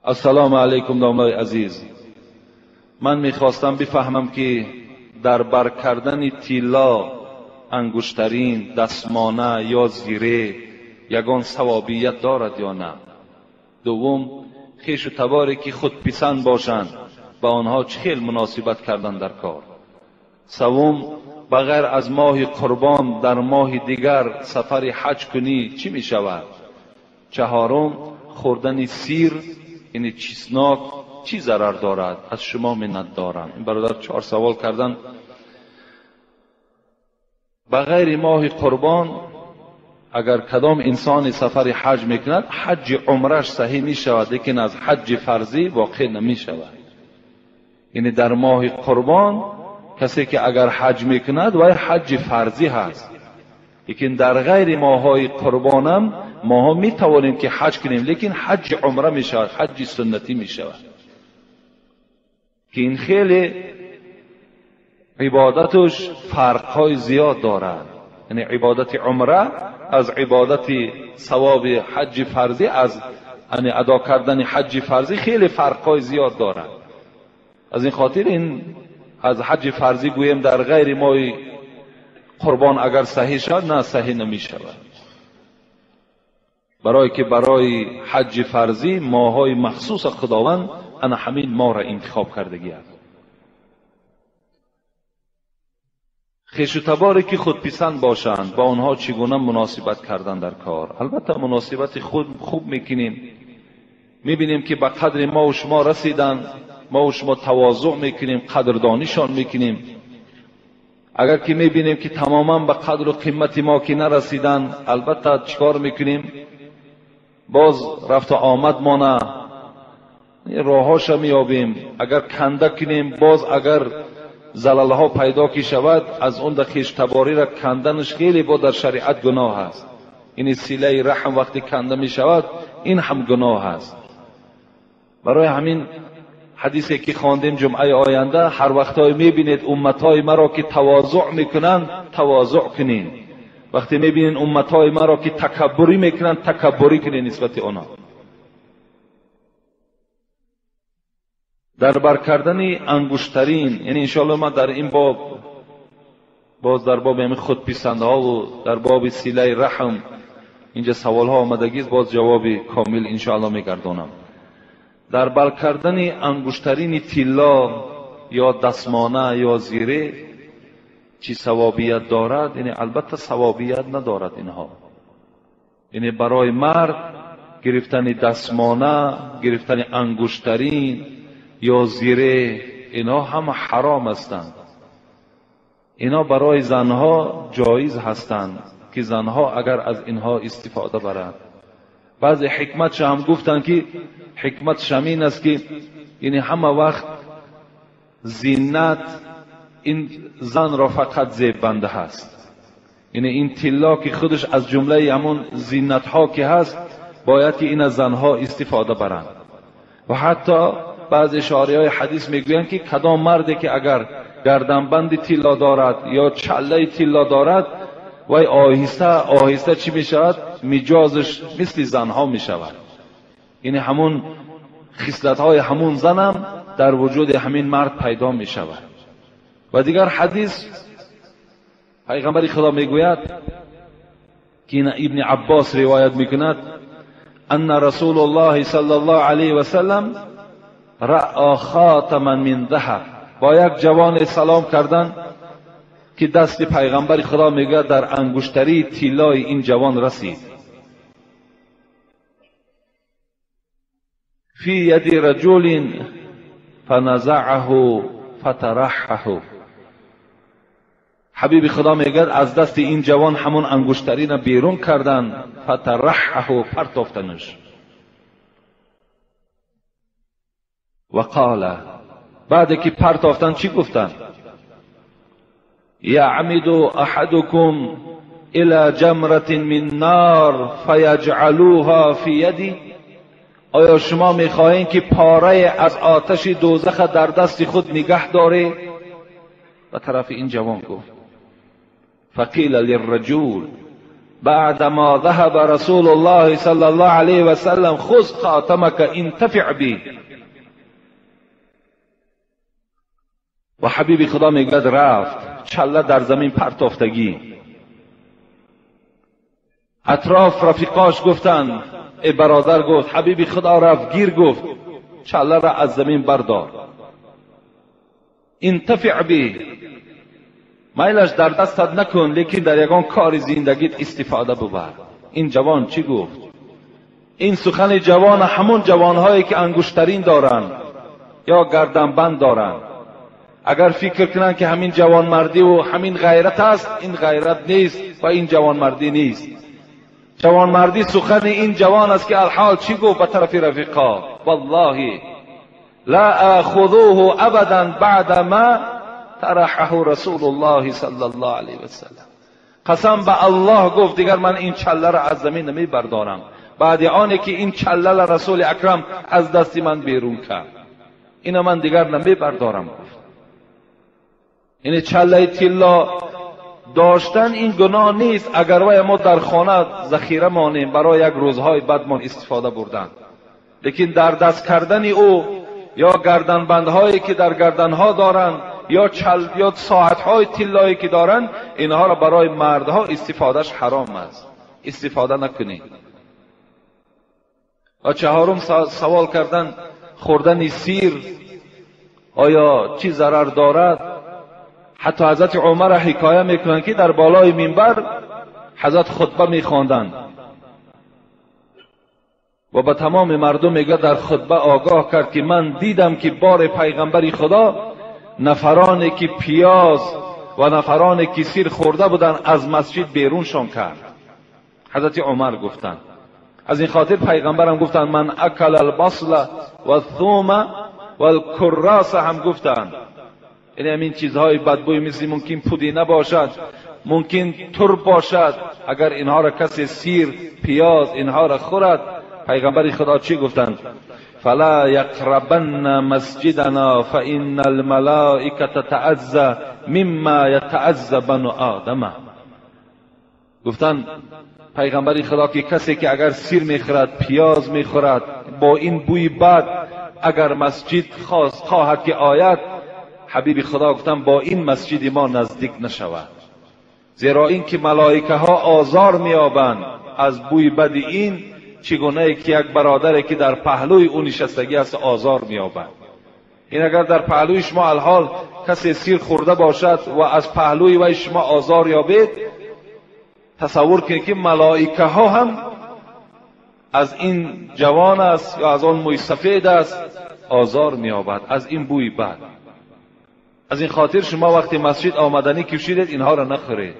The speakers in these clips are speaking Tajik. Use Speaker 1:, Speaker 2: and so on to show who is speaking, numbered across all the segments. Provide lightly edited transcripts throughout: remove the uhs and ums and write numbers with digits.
Speaker 1: Ассалому алайкум домлаи азиз. Ман мехостам бифаҳмам ки дар бар кардани тилло, ангуштарин, дастмона ё зире ягон савобият дорад ё на? Дуввум, хешу таборе ки худписанд бошанд, ба онҳо чӣ хел муносибат кардан дар кор? Севум, ба ғайр аз моҳи қурбон дар моҳи дигар сафари ҳаҷ кунӣ чӣ мешавад? Чаҳорум, хӯрдани сир, яъне чеснок, чӣ зарар дорад? Аз шумо миннат дорам. Ин бародар чор савол кардан. Ба ғайри моҳи қурбон агар кадом инсони сафари ҳаҷ мекунад, ҳаҷи умраш саҳеҳ мешавад, лекин аз ҳаҷи фарзӣ воқеъ намешавад. Яъне дар моҳи қурбон касе ки агар ҳаҷ мекунад, вай ҳаҷи фарзӣ ҳаст. Лекин дар ғайри моҳҳои қурбонам моҳо метавонем ки ҳаҷ кунем, лекин ҳаҷи умра мешавад, ҳаҷи суннатӣ мешавад, ки ин хеле ибодаташ фарқҳои зиёд дорад. Яъне ибодати умра аз ибодати савоби ҳаҷи фарзӣ, аз яъне адо кардани ҳаҷи фарзӣ хеле фарқҳои зиёд дорад. Аз ин хотир ин аз ҳаҷи фарзӣ гӯем дар ғайри моҳи қурбон агар саҳеҳ шавад, на, саҳеҳ намешавад. Барое ки барои ҳаҷи фарзӣ моҳҳои махсуса Худованд ана ҳамин моҳро интихоб кардагӣ аст. Хешу таборе ки худписанд бошанд, ба онҳо чӣ гуна муносибат кардан дар кор? Албатта муносибати худ хуб мекунем, мебинем ки ба қадри мо ва шумо расиданд, мо ва шумо тавозӯъ мекунем, қадрдонишон мекунем. Агар ки мебинем ки тамоман ба қадру қимати мо ки нарасиданд, албатта чикор мекунем? Боз рафту омад мона роҳҳоша меёбем. Агар канда кунем, боз агар залалҳо пайдо ки шавад, аз он да хештабориро канданаш хеле бо дар шариат гуноҳ аст. Ин силаи раҳм вақте канда мешавад, ин ҳам гуноҳ аст. Барои ҳамин ҳадисе ки хондем ҷумъаи оянда, ҳар вақтҳое мебинед умматҳои маро ки тавозӯъ мекунанд, тавозӯъ кунед. Вақте мебинед умматҳои маро ки такаббурӣ мекунанд, такаббурӣ кунед нисбати онҳо. Дар бар кардани ангуштарин, яъне иншоаллоҳ ман дар ин боб боз дар боби ҳамин худписандҳо ва дар боби силаи раҳм инҷа саволҳо омадагист, боз ҷавоби комил иншоаллоҳ мегардонам. Дар бар кардани ангуштарини тилло ё дастмона ё зире чӣ савобият дорад? Яъне албатта савобият надорад инҳо. Яъне барои мард гирифтани дастмона, гирифтани ангуштарин ё зире, инҳо ҳама ҳаром ҳастанд. Инҳо барои занҳо ҷоиз ҳастанд ки занҳо агар аз инҳо истифода баранд. Баъзе ҳикматша ҳам гуфтанд ки ҳикматш ҳамин аст ки яъне ҳама вақт зинат ин занро фақат зеббанда ҳаст. Яъне ин тилло ки худаш аз ҷумлаи ҳамон зинатҳо ки ҳаст, бояд ки ин аз занҳо истифода баранд. Ва ҳатто баъзе шориҳои ҳадис мегӯянд ки кадом марде ки агар гарданбанди тилло дорад ё чаллаи тилло дорад, вай оҳиста оҳиста чӣ мешавад? Миҷозаш мисли занҳо мешавад. Яъне ҳамун хислатҳои ҳамун занам дар вуҷуди ҳамин мард пайдо мешавад. Ва дигар ҳадис пайғамбари Худо мегӯяд ки ибни Аббос ривоят мекунад: анна расулуллоҳи саллаллоҳу алайҳи васаллам раъа хатаман мин заҳаб. Бо як ҷавоне салом кардан ки дасти пайғамбари Худо мегӯяд дар ангуштарии тиллои ин ҷавон расид. Фи яди раҷулин фаназаъаҳу фатараҳаҳу. Ҳабиби Худо мегӯяд аз дасти ин ҷавон ҳамон ангуштариро берун кардан, фатараҳаҳу, партофтанаш. Ва қола, баъде ки партофтан чӣ гуфтанд? яъмиду аҳадукум ила ҷамратин мин нор фаяҷъалуҳа фи яди. Оё шумо мехоҳед ки порае аз оташи дӯзаха дар дасти худ нигаҳ доред? Ба тарафи ин ҷавон гуфт. фақила лирраҷул, بعدما ذهب رسول الله صلى الله عليه وسلم خذ خاتمك انتفع به. و حبیب خدا میگوید رفت، چله در زمین پرتافتگی. اطراف رفیقاش گفتند، ای برادر، گفت حبیب خدا رفت گیر، گفت چله را از زمین بردار، انتفع به، میلش در دستت نکن، لیکن در یگان کار زندگیت استفاده ببر. این جوان چی گفت؟ این سخن جوان همون جوانهایی که انگشترین دارند یا گردنبند دارند، اگر فکر کنند که همین جوانمردی و همین غیرت است، این غیرت نیست و این جوانمردی نیست. جوانمردی سخن این جوان است که الحال چی گفت به طرف رفیقا؟ والله لا آخذوه ابدا بعد ما طرحه رسول الله صلی الله علیه وسلم. قسم به الله گفت دیگر من این چله را از زمین نمی بردارم بعد آنی که این چله رسول اکرم از دست من بیرون کرد، اینو من دیگر نمی بردارم. گفت این چله طلا داشتن این گناه نیست اگر وای ما در خانه ذخیره مانیم برای یک روزهای بدمان استفاده بردن، لیکن در دست کردن او یا گردنبندهایی که در گردنها دارند یا چل یا ساعتهای طلایی که دارند، اینها را برای مردها استفادهش حرام است، استفاده نکنید. و چهارم سوال کردن خوردن سیر آیا چی ضرر دارد؟ حتی حضرت عمر حکایه میکنند که در بالای منبر حضرت خطبه میخواندند و به تمام مردم میگه در خطبه آگاه کرد که من دیدم که بار پیغمبر خدا نفرانی که پیاز و نفرانی که سیر خورده بودند از مسجد بیرونشان کرد. حضرت عمر گفتند از این خاطر پیغمبرم گفتند من اکل البصل و الثوم و الکراس هم گفتند، یعنی همین چیزهای بدبوی مثل ممکن پودینه باشد، ممکن ترب باشد، اگر اینها را کسی سیر پیاز اینها را خورد، پیغمبر خدا چی گفتند؟ فلا یقربن مسجدنا فان الملائکه تتعزى مما یتعزى بنو آدم. گفتند پیغمبر خدا که کسی که اگر سیر میخورد، پیاز میخورد، با این بوی بد اگر مسجد خواهد که آید، حبیب خدا گفتند با این مسجد ما نزدیک نشود، زیرا اینکه ملائکه ها آزار میابند از بوی بد این، چگونه که یک برادری که در پهلوی او نشستگی است آزار میابد. این اگر در پهلوی شما الحال کسی سیر خورده باشد و از پهلوی وی شما آزار یابید، تصور کنید که ملائکه ها هم از این جوان است یا از آن موی سفید است آزار میابد از این بوی بد. از این خاطر شما وقتی مسجد آمدنی کشیدید اینها را نخورید.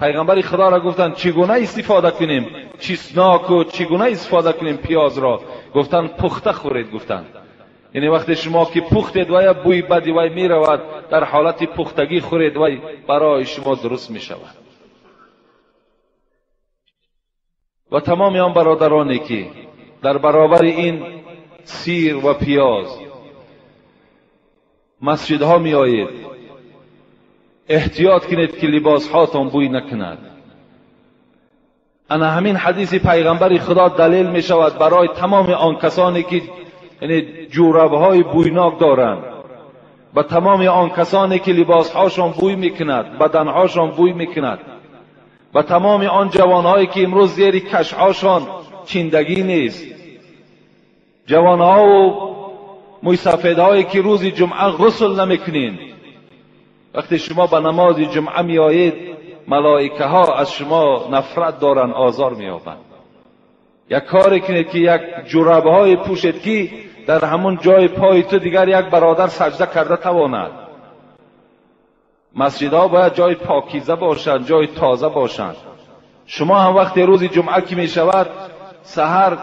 Speaker 1: پیغمبر خدا را گفتند چگونه استفاده کنیم چیسناک و چگونه استفاده کنیم پیاز را؟ گفتند پخته خورید. گفتند یعنی وقتی شما که پختید و یا بوی بدی وی میرود، در حالت پختگی خورید وی برای شما درست میشود. و تمام آن برادرانی که در برابر این سیر و پیاز مسجدها می آیید، احتیاط کنید که لباس هاتان بوی نکند. انا همین حدیث پیغمبر خدا دلیل می شود برای تمام آن کسانی که یعنی جورب های بویناک دارند، و تمام آن کسانی که لباس هاشان بوی میکند، بدنهاشان بوی میکند، و تمام آن جوانهایی که امروز زیر کشهاشان چیندگی نیست، جوانها و موی سفیدهایی که روز جمعه غسل نمیکنین. وقتی شما به نماز جمعه میآیید، ملائکه ها از شما نفرت دارند، آزار مییابند. یک کاری کنید که یک جورابه های پوشید که در همون جای پای تو دیگر یک برادر سجده کرده تواند. مسجدها باید جای پاکیزه باشند، جای تازه باشند. شما هم وقتی روز جمعه که می شود سحر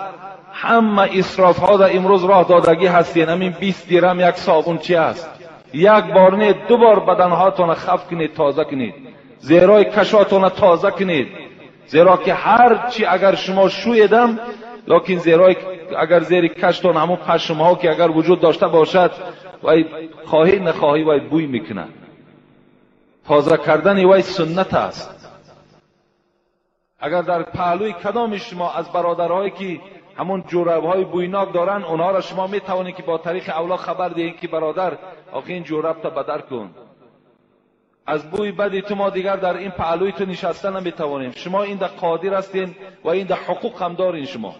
Speaker 1: همه اسراف ها در امروز راه دادگی هستین. همین 20 درهم یک صابون چی است؟ یک بار نه دو بار بدنهاتون خف کنید، تازه کنید، زیرای کشاتون تازه کنید، زیرا که هر چی اگر شما شویدم، لکن زیرای اگر زیر کشتون همون پشم ها که اگر وجود داشته باشد وی خواهی نخواهی وی بوی میکنه. تازه کردن وی سنت است. اگر در پهلوی کدام شما از برادرهایی که همون جورب‌های بویناک دارن، اونها را شما میتوانید که با طریق اولا خبر دهید که برادر آخه این جورب تا بدر کن، از بوی بدی تو ما دیگر در این پهلوی تو نشسته نمیتوانیم. شما این ده قادر هستین و این ده حقوق هم دارین شما.